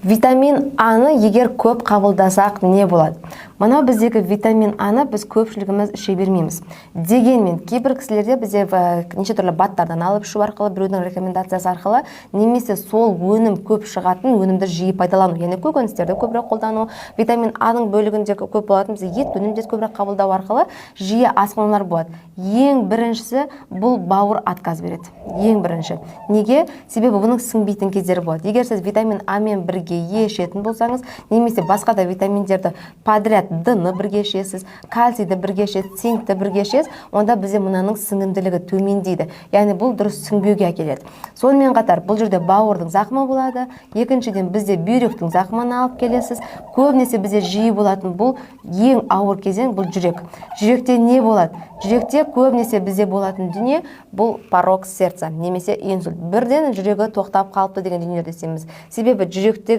Витамин А-ны егер көп қабылдасақ, не болады? Мынау біздегі витамин А-ны біз көпшілігіміз іше бермейміз. Дегенмен кейбір кісілерде бізде неше түрлі БАДтардан алып ішу арқылы, біреудің рекомендациясы арқылы немесе сол өнім көп шығатын өнімді жиі пайдалану, яғни көкөністерді көбірек қолдану, витамин А-ның бөлігінде көп болатын бізде ет өнімдерді көбірек қабылдау арқылы жиі асқынулар болады. Ең біріншісі, бұл бауыр отказ береді. Ең бірінші. Неге? Себебі бұның сіңбейтін кездері болады. Егер сіз витамин А мен бірге Е ішетін болсаңыз немесе басқа да витаминдерді подряд, Д-ны бірге ішесіз, кальцийді бірге ішесіз, цинкті бірге ішесіз, онда бізде мынаның сіңімділігі төмендейді. Яғни бұл дұрыс сіңбеуге әкеледі. Сонымен қатар бұл жерде бауырдың зақымы болады. Екіншіден, бізде бүйректің зақымына алып келесіз. Көбінесе бізде жиі болатын бұл ең ауыр кезең, бұл жүрек. Жүректе не болады? Жүректе көбінесе бізде болатын дүние, бұл порок сердца немесе инсульт. Бірден жүрегі тоқтап қалыпты деген дүниелерді естиміз. Себебі жүректегі